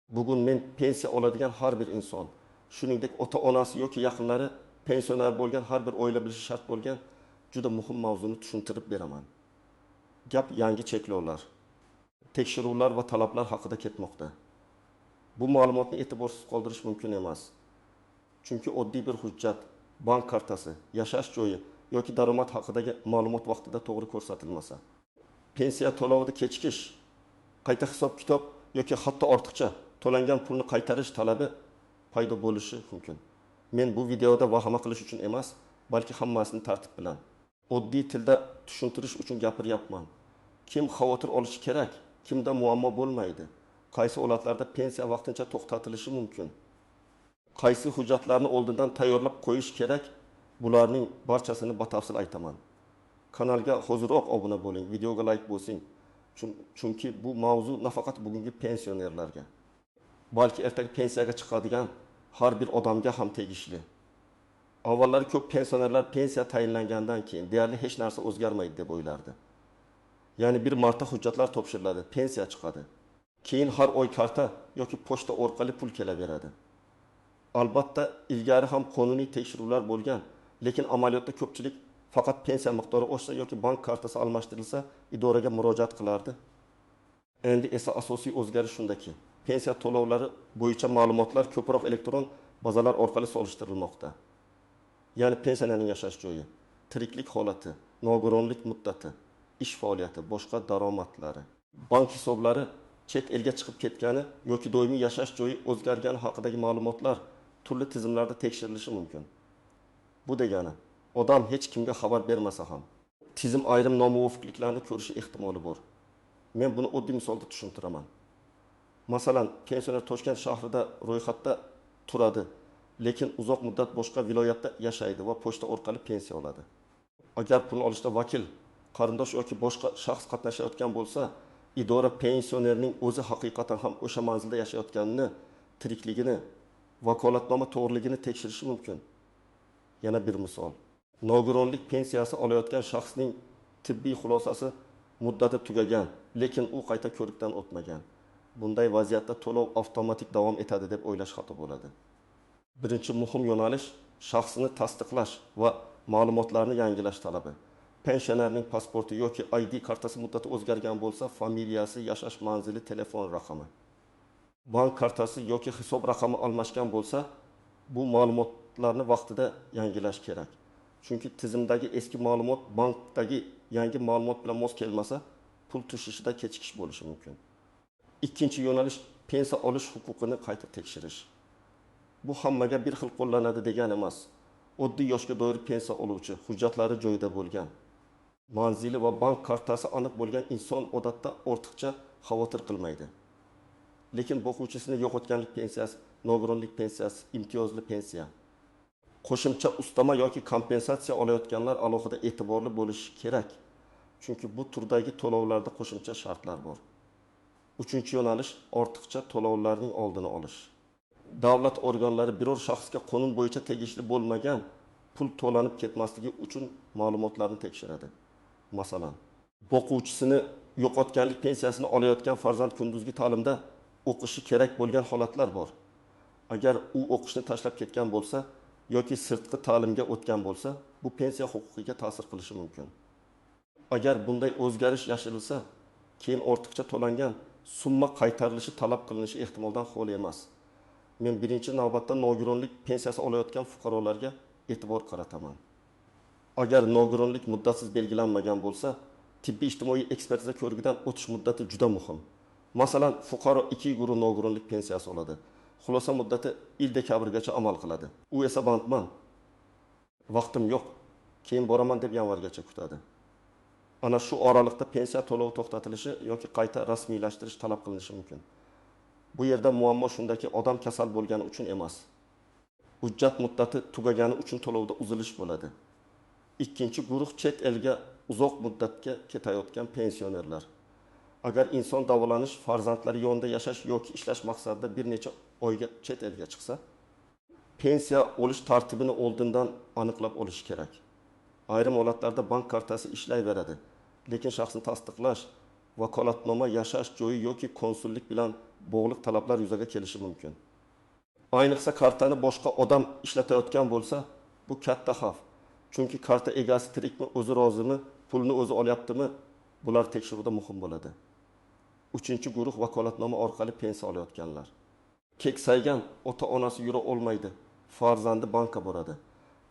Bugun men pensiya oladigan har bir inson, shuningdek ota-onasi yoki yaqinlari pensioner bo'lgan har bir oila bilishi shart bo'lgan juda muhim mavzuni tushuntirib beraman. Gap yangi cheklovlar, tekshiruvlar va talablar haqida ketmoqda. Bu ma'lumotni e'tiborsiz qoldirish mumkin emas. Chunki oddiy bir hujjat, bank kartasi, yashash joyi yoki daromad haqidagi ma'lumot vaqtida to'g'ri ko'rsatilmasa, pensiya to'lovida kechikish, qayta hisob-kitob yoki hatto ortiqcha to'langan pulni qaytarish talabi paydo bo'lishi mumkin. Men bu videoda vahima qilish uchun emas, balki hammasini tartib bilan, oddiy tilda tushuntirish uchun gapiryapman. Kim xavotir olishi kerak, kimda muammo bo'lmaydi, qaysi holatlarda pensiya vaqtincha to'xtatilishi mumkin, qaysi hujjatlarni oldindan tayyorlab qo'yish kerak, bularning barchasini batafsil aytaman. Kanalga hoziroq obuna bo'ling, videoga like bosing. Chunki bu mavzu nafaqat bugungi pensionerlarga, balki ertaga pensiyaga chiqadigan har bir odamga ham tegishli. Avvallari ko'p pensionerlar pensiya tayinlangandan keyin deyarli hech narsa o'zgarmaydi deb o'ylardi. Ya'ni bir marta hujjatlar topshiriladi, pensiya chiqadi. Keyin har oy karta yoki pochta orqali pul kelaveradi. Albatta, ilgari ham qonuniy tekshiruvlar bo'lgan, lekin amaliyotda ko'pchilik faqat pensiya miqdori oshsa yoki bank kartasi almashtirilsa idoraga murojaat qilardi. Endi esa asosiy o'zgarish shundaki, pensiya to'lovlari bo'yicha ma'lumotlar ko'proq elektron bazalar orqali solishtirilmoqda. Ya'ni pensionerning yashash joyi, tiriklik holati, nogironlik muddati, ish faoliyati, boshqa daromadlari, bank hisoblari, chet elga chiqib ketgani yoki doimiy yashash joyi o'zgargani haqidagi ma'lumotlar turli tizimlarda tekshirilishi mumkin. Bu degani, odam hech kimga xabar bermasa ham tizim ayrim nomuvofiqliklarni ko'rishi ehtimoli bor. Men buni oddiy misolda tushuntiraman. Masalan, pensioner Toshkent shahrida ro'yxatda turadi, lekin uzoq muddat boshqa viloyatda yashaydi va pochta orqali pensiya oladi. Agar pulni olishda vakil, qarindosh yoki boshqa shaxs qatnashayotgan bo'lsa, idora pensionerning o'zi haqiqatan ham o'sha manzilda yashayotganini, tirikligini, vakolatnoma to'g'riligini tekshirishi mumkin. Yana bir misol. Nogironlik pensiyasi olayotgan shaxsning tibbiy xulosasi muddati tugagan, lekin u qayta ko'rikdan o'tmagan. Bunday vaziyatda to'lov avtomatik davom etadi deb o'ylash xato bo'ladi. Birinchi muhim yo'nalish shaxsni tasdiqlash va ma'lumotlarni yangilash talabi. Pensionerning pasporti yoki ID kartasi muddati o'zgargan bo'lsa, familiyasi, yashash manzili, telefon raqami, bank kartasi yoki hisob raqami almashgan bo'lsa, bu ma'lumotlarni vaqtida yangilash kerak. Chunki tizimdagi eski ma'lumot bankdagi yangi ma'lumot bilan mos kelmasa, pul tushishida kechikish bo'lishi mumkin. Ikkinchi yo'nalish pensiya olish huquqini qayta tekshirish. Bu hammaga bir xil qo'llanadi degani emas. Oddiy yoshga doir pensiya oluvchi, hujjatlari joyida bo'lgan, manzili va bank kartasi aniq bo'lgan inson odatda ortiqcha xavotir qilmaydi. Lekin boquvchisini yo'qotganlik pensiyasi, nogironlik pensiyasi, imtiyozli pensiya, qo'shimcha ustama yoki kompensatsiya olayotganlar alohida e'tiborli bo'lishi kerak. Chunki bu turdagi to'lovlarda qo'shimcha shartlar bor. Uchinchi yo'nalish ortiqcha to'lovlarning oldini olish. Davlat organlari biror shaxsga qonun bo'yicha tegishli bo'lmagan pul to'lanib ketmasligi uchun ma'lumotlarni tekshiradi. Masalan, boquvchisini yo'qotganlik pensiyasini olayotgan farzand kunduzgi ta'limda o'qishi kerak bo'lgan holatlar bor. Agar u o'qishni tashlab ketgan bo'lsa yoki sirtqi ta'limga o'tgan bo'lsa, bu pensiya huquqiga ta'sir qilishi mumkin. Agar bunday o'zgarish yashirilsa, keyin ortiqcha to'langan summa qaytarilishi talab qilinishi ehtimoldan xoli emas. Men birinchi navbatda nogironlik pensiyasi olayotgan fuqarolarga e'tibor qarataman. Agar nogironlik muddatsiz belgilanmagan bo'lsa, tibbiy ijtimoiy ekspertiza ko'rigidan o'tish muddati juda muhim. Masalan, fuqaro 2 guruh nogironlik pensiyasi oladi. Xulosa muddati il dekabrgacha amal qiladi. U esa bandman, vaqtim yo'q, keyin boraman deb yanvargacha kutadi. Ana shu oraliqda pensiya to'lovi to'xtatilishi yoki qayta rasmiylashtirish talab qilinishi mumkin. Bu yerda muammo shundaki, odam kasal bo'lgani uchun emas, hujjat muddati tugagani uchun to'lovda uzilish bo'ladi. Ikkinchi guruh chet elga uzoq muddatga ketayotgan pensionerlar. Agar inson davolanish, farzandlari yonida yashash yoki ishlash maqsadida bir necha oyga chet elga chiqsa, pensiya olish tartibini oldindan aniqlab olish kerak. Ayrim holatlarda bank kartasi ishlayveradi, lekin shaxsni tasdiqlash, vakolatnoma, yashash joyi yoki konsullik bilan bog'liq talablar yuzaga kelishi mumkin. Ayniqsa kartani boshqa odam ishlatayotgan bo'lsa, bu katta xavf. Chunki karta egasi tirikmi, o'zi rozimi, pulni o'zi olyaptimi, bular tekshiruvda muhim bo'ladi. Uchinchi guruh vakolatnoma orqali pensiya olayotganlar. Keksaygan ota-onasi yura olmaydi, farzandi bankka boradi.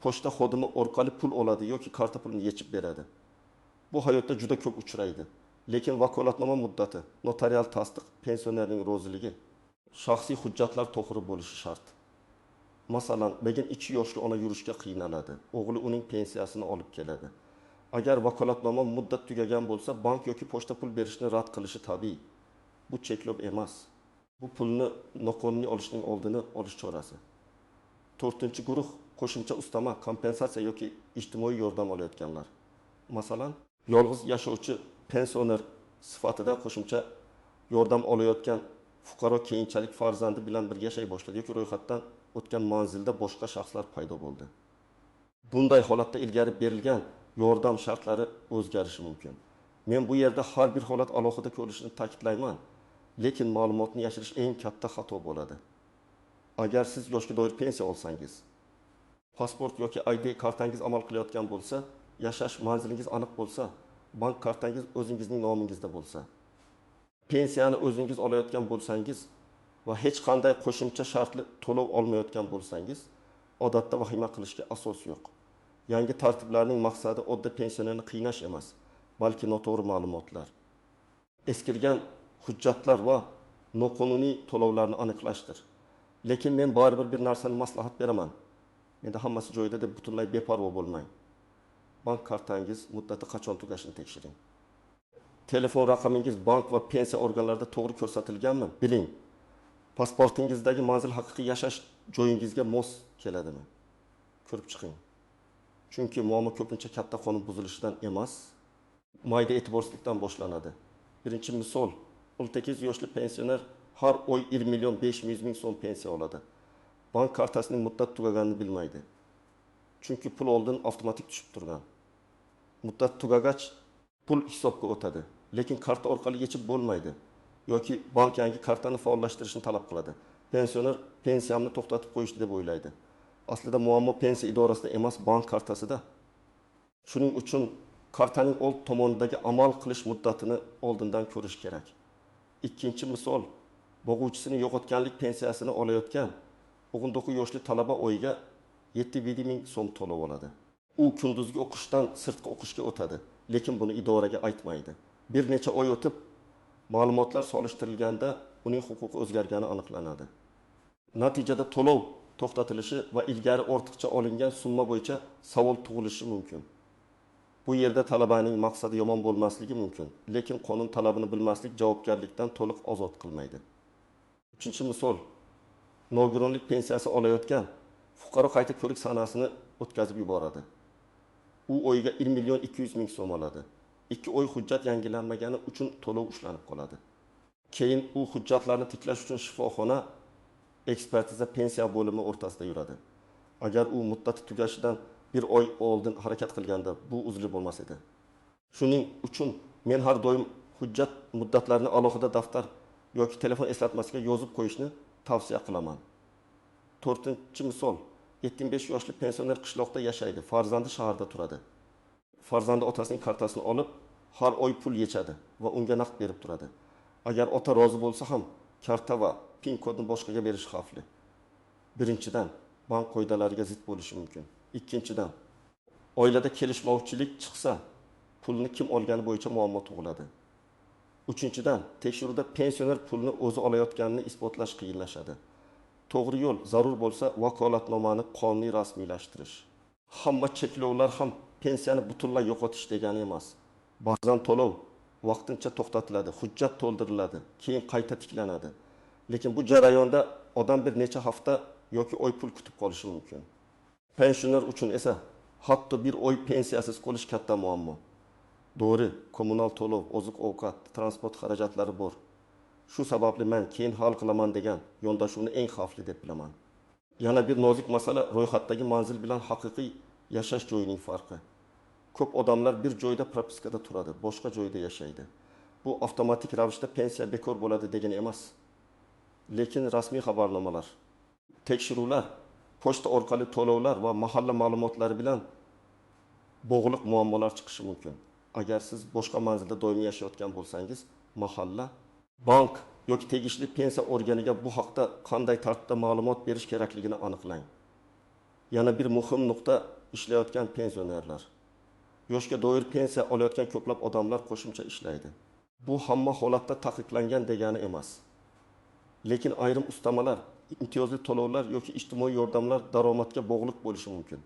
Pochta xodimi orqali pul oladi yoki karta pulini yechib beradi. Bu hayotda juda ko'p uchraydi. Lekin vakolatnoma muddati, notarial tasdiq, pensionerning roziligi, shaxsiy hujjatlar to'g'ri bo'lishi shart. Masalan, bugun 2 yoshli ona yurishga qiynaladi, o'g'li uning pensiyasini olib keladi. Agar vakolatnoma muddat tugagan bo'lsa, bank yoki pochta pul berishni rad qilishi tabiiy. Bu cheklov emas. Bu pulni noqonuniy olishning oldini olish chorasi. To'rtinchi guruh qo'shimcha ustama, kompensatsiya yoki ijtimoiy yordam olayotganlar. Masalan, yolg'iz yashovchi pensioner sifatida qo'shimcha yordam olayotgan fuqaro keyinchalik farzandi bilan birga yashay boshladi yoki ro'yxatdan o'tgan manzilda boshqa shaxslar paydo bo'ldi. Bunday holatda ilgari berilgan yordam shartlari o'zgarishi mumkin. Men bu yerda har bir holat alohida ko'rilishini ta'kidlayman, lekin ma'lumotni yashirish eng katta xato bo'ladi. Agar siz yoshga doir pensiya olsangiz, pasport yoki ID kartangiz amal qilayotgan bo'lsa, yashash manzilingiz aniq bo'lsa, bank kartangiz o'zingizning nomingizda bo'lsa, pensiyani o'zingiz olayotgan bo'lsangiz va hech qanday qo'shimcha shartli to'lov olmayotgan bo'lsangiz, odatda vahima qilishga asos yo'q. Yangi tartiblarning maqsadi oddiy pensionerni qiynash emas, balki noto'g'ri ma'lumotlar, eskirgan hujjatlar va noqonuniy to'lovlarni aniqlashdir. Lekin men baribir bir narsani maslahat beraman. Menda hammasi joyida deb butunlay beparvo bo'lmang. Bank kartangiz muddati qachon tugashini tekshiring. Telefon raqamingiz bank va pensiya organlarida to'g'ri ko'rsatilganmi? Biling. Pasportingizdagi manzil haqiqiy yashash joyingizga mos keladimi? Ko'rib chiqing. Chunki muammo ko'pincha katta qonun buzilishidan emas, mayda e'tiborsizlikdan boshlanadi. Birinchi misol, 18 yoshli pensioner har oy 1 million 500 ming so'm pensiya oladi. Bank kartasining muddat tugaganini bilmaydi. Chunki pul oldin avtomatik tushib turgan. Muddat tugagach pul hisobga o'tadi, lekin karta orqali yechib bo'lmaydi yoki bank yangi kartani faollashtirishni talab qiladi. Pensioner pensiyamni to'xtatib qo'yishdi deb o'ylaydi. Aslida muammo pensiya idorasida emas, bank kartasida. Shuning uchun kartaning old tomonidagi amal qilish muddatini oldindan ko'rish kerak. Ikkinchi misol, bo'g'uvchisini yo'qotganlik pensiyasini olayotgan 19 yoshli talaba oyiga 7 ming so'm to'lov oladi. U kunduzgi o'qishdan sirtqi o'qishga o'tadi, lekin buni idoraga aytmaydi. Bir necha oy o'tib, ma'lumotlar solishtirilganda uning huquqi o'zgargani aniqlanadi. Natijada to'lov to'xtatilishi va ilgari ortiqcha olingan summa bo'yicha savol tug'ilishi mumkin. Bu yerda talabaning maqsadi yomon bo'lmasligi mumkin, lekin qonun talabini bilmaslik javobgarlikdan to'liq ozod qilmaydi. Uchinchi misol, nogironlik pensiyasi olayotgan fuqaro qayta ko'rik sanasini o'tkazib yuboradi. U oyiga 1 million 200 ming so'm oladi. 2 oy hujjat yangilanmagani uchun to'lov ushlanib qoladi. Keyin u hujjatlarni tiklash uchun shifoxona, ekspertiza, pensiya bo'limi o'rtasida yuradi. Agar u muddati tugashidan bir oy oldin harakat qilganda bu uzilib bo'lmas edi. Shuning uchun men har doim hujjat muddatlarini alohida daftar yoki telefon eslatmasiga yozib qo'yishni tavsiya qilaman. To'rtinchi misol, 75 yoshli pensioner qishloqda yashaydi, farzandi shaharda turadi. Farzandi otasining kartasini olib, har oy pul yechadi va unga naqd berib turadi. Agar ota rozi bo'lsa ham, karta va PIN kodni boshqaga berish xavfli. Birinchidan, bank qoidalariga zid bo'lishi mumkin. Ikkinchidan, oilada kelishmovchilik chiqsa, pulni kim olgani bo'yicha muammo tug'iladi. Uchinchidan, tekshiruvda pensioner pulni o'zi olayotganini isbotlash qiyinlashadi. To'g'ri yo'l, zarur bo'lsa vakolatnomani qonuniy rasmiylashtirish. Hamma cheklovlar ham pensiyani butunlay yo'qotish degani emas. Ba'zan to'lov vaqtincha to'xtatiladi, hujjat to'ldiriladi, keyin qayta tiklanadi. Lekin bu jarayonda odam bir necha hafta yoki oy pul kutib qolishi mumkin. Pensioner uchun esa hatto bir oy pensiyasiz qolish katta muammo. To'g'ri, kommunal to'lov, oziq-ovqat, transport xarajatlari bor. Shu sababli men keyin hal qilaman degan yondashuvni eng xavfli deb bilaman. Yana bir nozik masala ro'yxatdagi manzil bilan haqiqiy yashash joyining farqi. Ko'p odamlar bir joyda propiskada turadi, boshqa joyda yashaydi. Bu avtomatik ravishda pensiya bekor bo'ladi degani emas. Lekin rasmiy xabarnomalar, tekshiruvlar, pochta orqali to'lovlar va mahalla ma'lumotlari bilan bog'liq muammolar chiqishi mumkin. Agar siz boshqa manzilda doimiy yashayotgan bo'lsangiz, mahalla, bank yoki tegishli pensiya organiga bu haqda qanday tartibda ma'lumot berish kerakligini aniqlang. Yana bir muhim nuqta ishlayotgan pensionerlar. Yoshga doir pensiya olayotgan ko'plab odamlar qo'shimcha ishlaydi. Bu hamma holatda taqiqlangan degani emas. Lekin ayrim ustamalar, imtiyozli to'lovlar yoki ijtimoiy yordamlar daromadga bog'liq bo'lishi mumkin.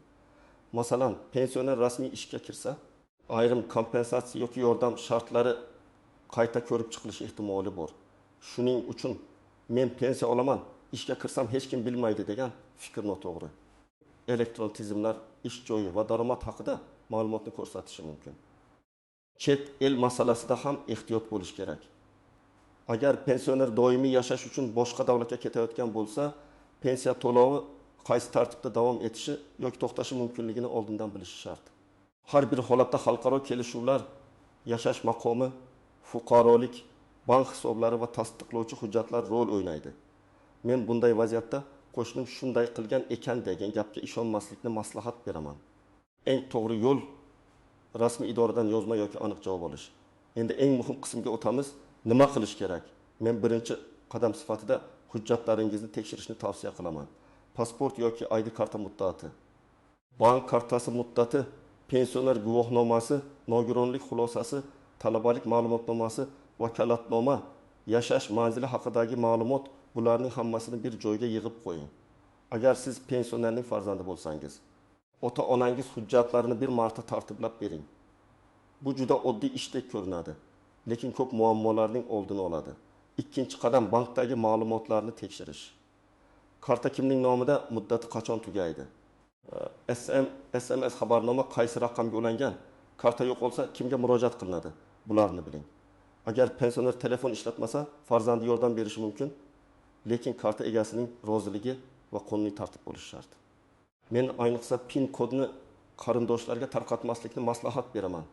Masalan, pensioner rasmiy ishga kirsa, ayrim kompensatsiya yoki yordam shartlari qayta ko'rib chiqilishi ehtimoli bor. Shuning uchun men pensiya olaman, ishga kirsam hech kim bilmaydi degan fikr noto'g'ri. Elektron tizimlar ish joyi va daromad haqida ma'lumotni ko'rsatishi mumkin. Chet el masalasida ham ehtiyot bo'lish kerak. Agar pensioner doimiy yashash uchun boshqa davlatga ketayotgan bo'lsa, pensiya to'lovi qaysi tartibda davom etishi yoki to'xtashi mumkinligini oldindan bilishi shart. Har bir holatda xalqaro kelishuvlar, yashash maqomi, fuqarolik, bank hisoblari va tasdiqlovchi hujjatlar rol o'ynaydi. Men bunday vaziyatda qo'shnim shunday qilgan ekan degan gapga ishonmaslikni maslahat beraman. Eng to'g'ri yo'l rasmiy idoradan yozma yoki aniq javob olish. Endi eng muhim qismga o'tamiz. Nima qilish kerak? Men birinchi qadam sifatida hujjatlaringizni tekshirishni tavsiya qilaman. Pasport yoki ID karta muddati, bank kartasi muddati, pensioner guvohnomasi, nogironlik xulosasi, talabalik ma'lumotnomasi, vakolatnoma, yashash manzili haqidagi ma'lumot, bularning hammasini bir joyga yig'ib qo'ying. Agar siz pensionerning farzandi bo'lsangiz, ota-onangiz hujjatlarini bir marta tartiblab bering. Bu juda oddiy ishdek ko'rinadi, lekin ko'p muammolarning oldini oladi. Ikkinchi qadam bankdagi ma'lumotlarni tekshirish. Karta kimning nomida, muddati qachon tugaydi? SMS xabarnoma qaysi raqamga ulangan? Karta yo'qolsa kimga murojaat qilinadi? Bularni biling. Agar pensioner telefon ishlatmasa, farzandi yordam berishi mumkin, lekin karta egasining roziligi va qonuniy tartib bo'lishi shart. Men ayniqsa PIN kodni qarindoshlarga tarqatmaslikni maslahat beraman.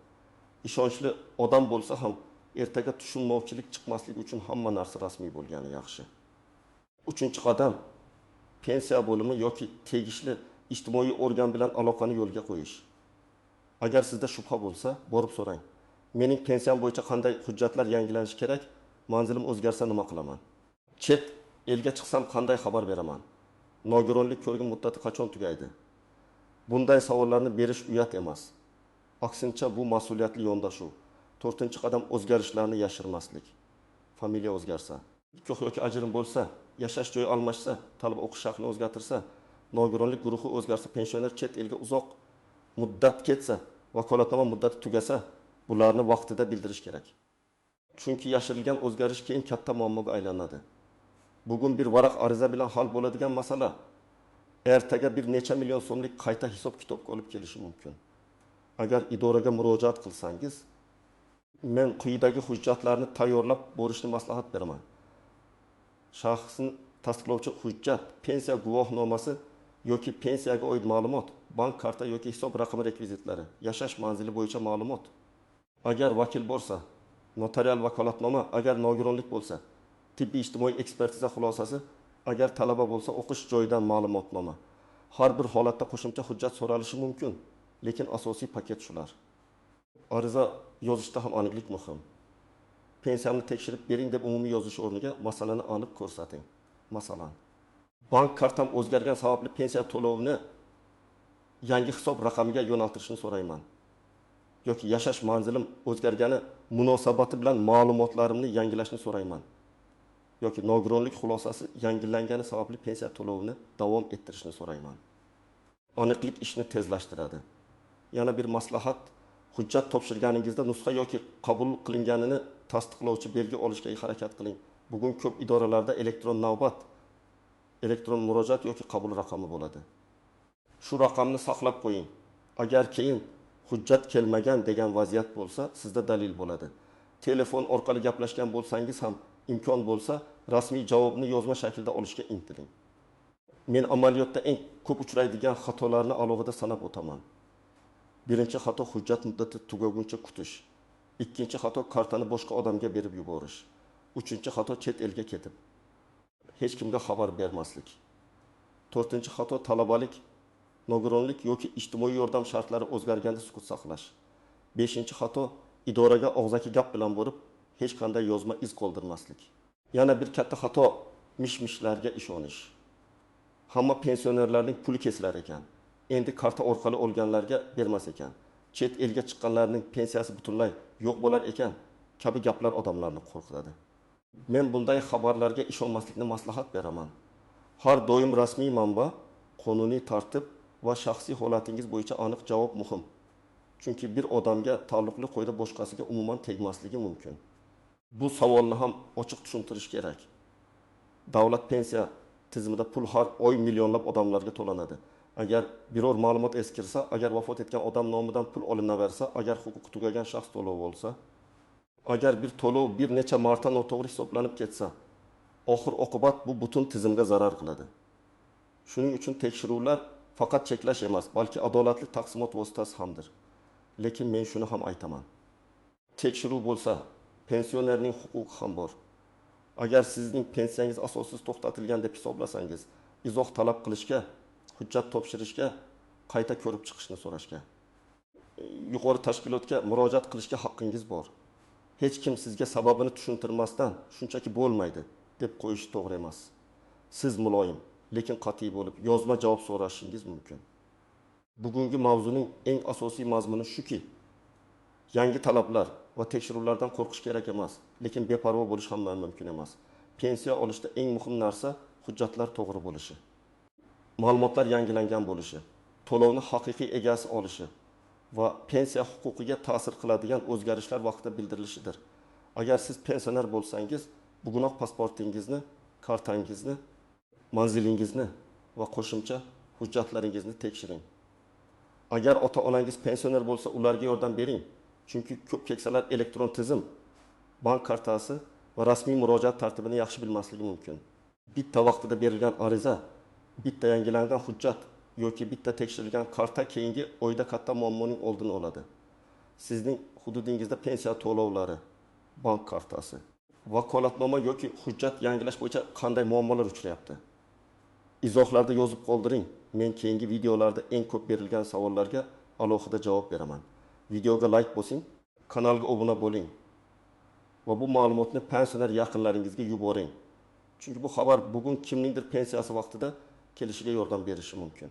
Ishonchli odam bo'lsa ham ertaga tushunmovchilik chiqmasligi uchun hamma narsa rasmiy bo'lgani yaxshi. Uchinchi qadam pensiya bo'limi yoki tegishli ijtimoiy organ bilan aloqani yo'lga qo'yish. Agar sizda shubha bo'lsa, borib so'rang. Mening pensiyam bo'yicha qanday hujjatlar yangilanishi kerak? Manzilim o'zgarsa nima qilaman? Chet elga chiqsam qanday xabar beraman? Nogironlik ko'rgin muddati qachon tugaydi? Bunday savollarni berish uyat emas. Aksincha bu mas'uliyatli yondashuv. To'rtinchi qadam o'zgarishlarni yashirmaslik. Familiya o'zgarsa, nikoh yoki ajrim bo'lsa, yashash joyi almashsa, talaba o'qish haqini o'zgartirsa, nogironlik guruhi o'zgarsa, pensioner chet elga uzoq muddat ketsa, vakolatnoma muddati tugasa, bularni vaqtida bildirish kerak. Chunki yashirilgan o'zgarish keyin katta muammoga aylanadi. Bugun bir varaq ariza bilan hal bo'ladigan masala ertaga bir necha million so'mlik qayta hisob-kitobga olib kelishi mumkin. Agar idoraga murojaat qilsangiz, men quyidagi hujjatlarni tayyorlab borishni maslahat beraman. Shaxsni tasdiqlovchi hujjat, pensiya guvohnomasi yoki pensiyaga oid ma'lumot, bank karta yoki hisob raqami rekvizitlari, yashash manzili bo'yicha ma'lumot. Agar vakil bo'lsa, notarial vakolatnoma, agar nogironlik bo'lsa, tibbiy ijtimoiy ekspertiza xulosasi, agar talaba bo'lsa, o'qish joyidan ma'lumotnoma. Har bir holatda qo'shimcha hujjat so'ralishi mumkin, lekin asosiy paket shular. Ariza yozishda ham aniqlik muhim. Pensiyamni tekshirib bering deb umumiy yozish o'rniga masalani aniq ko'rsating. Masalan, bank kartam o'zgargan sababli pensiya to'lovini yangi hisob raqamiga yo'naltirishni so'rayman. Yoki yashash manzilim o'zgargani munosabati bilan ma'lumotlarimni yangilashni so'rayman. Yoki nogironlik xulosasi yangilangani sababli pensiya to'lovini davom ettirishni so'rayman. Aniqlik ishni tezlashtiradi. Yana bir maslahat, hujjat topshirganingizda nusxa yoki qabul qilinganini tasdiqlovchi belgi olishga harakat qiling. Bugun ko'p idoralarda elektron navbat, elektron murojaat yoki qabul raqami bo'ladi. Shu raqamni saqlab qo'ying. Agar keyin hujjat kelmagan degan vaziyat bo'lsa, sizda dalil bo'ladi. Telefon orqali gaplashgan bo'lsangiz ham imkon bo'lsa, rasmiy javobni yozma shaklda olishga intiling. Men amaliyotda eng ko'p uchraydigan xatolarni alohida sanab o'taman. Birinchi xato hujjat muddati tugaguncha kutish. Ikkinchi xato kartani boshqa odamga berib yuborish. Uchinchi xato chet elga ketib. hech kimga xabar bermaslik. To'rtinchi xato talabalik, nogironlik yoki ijtimoiy yordam shartlari o'zgarganda sukut saqlash. Beshinchi xato idoraga og'zaki gap bilan borib, hech qanday yozma iz qoldirmaslik. Yana bir katta xato mish-mishlarga ishonish. Hamma pensionerlarning puli kesilar ekan. Endi karta orqali olganlarga bermas ekan. Chet elga chiqqanlarning pensiyasi butunlay yo'q bo'lar ekan kabi gaplar odamlarni qo'rqitadi. Men bunday xabarlarga ishonmaslikni maslahat beraman. Har doim rasmiy manba, qonuniy tartib va shaxsiy holatingiz bo'yicha aniq javob muhim. Chunki bir odamga taalluqli qoida boshqasiga umuman tegmasligi mumkin. Bu savolni ham ochiq tushuntirish kerak. Davlat pensiya tizimida pul har oy millionlab odamlarga to'lanadi. Agar biror ma'lumot eskirsa, agar vafot etgan odam nomidan pul olinaversa, agar huquqi tugagan shaxs to'lovi bo'lsa, agar bir to'lov bir necha marta noto'g'ri hisoblanib ketsa, oxir oqibat bu butun tizimga zarar qiladi. Shuning uchun tekshiruvlar faqat cheklash emas, balki adolatli taqsimot vositasi hamdir. Lekin men shuni ham aytaman. Tekshiruv bo'lsa, pensionerning huquqi ham bor. Agar sizning pensiyangiz asossiz to'xtatilgan deb hisoblasangiz, izoh talab qilishga, hujjat topshirishga, qayta ko'rib chiqishni so'rashga, yuqori tashkilotga murojaat qilishga haqqingiz bor. Hech kim sizga sababini tushuntirmasdan shunchaki bo'lmaydi deb qo'yish to'g'ri emas. Siz muloyim, lekin qat'iy bo'lib yozma javob so'rashingiz mumkin. Bugungi mavzuning eng asosiy mazmuni shuki, yangi talablar va tekshiruvlardan qo'rqish kerak emas, lekin beparvo bo'lish ham mumkin emas. Pensiya olishda eng muhim narsa hujjatlar to'g'ri bo'lishi, ma'lumotlar yangilangan bo'lishi, to'lovni haqiqiy egasi olishi va pensiya huquqiga ta'sir qiladigan o'zgarishlar vaqtida bildirilishidir. Agar siz pensioner bo'lsangiz, bugunoq pasportingizni, kartangizni, manzilingizni va qo'shimcha hujjatlaringizni tekshiring. Agar ota-onangiz pensioner bo'lsa, ularga yordam bering. Chunki ko'p keksalar elektron tizim, bank kartasi va rasmiy murojaat tartibini yaxshi bilmasligi mumkin. Bitta vaqtida berilgan ariza, bitta yangilangan hujjat yoki bitta tekshirilgan karta keyingi oyda katta muammoning oldini oladi. Sizning hududingizda pensiya to'lovlari, bank kartasi, vakolatnoma yoki hujjat yangilash bo'yicha qanday muammolar uchrayapti? Izohlarda yozib qoldiring. Men keyingi videolarda eng ko'p berilgan savollarga alohida javob beraman. Videoga like bosing, kanalga obuna bo'ling va bu ma'lumotni pensioner yaqinlaringizga yuboring. Chunki bu xabar bugun kimningdir pensiyasi vaqtida kelishiga yordam berishi mumkin.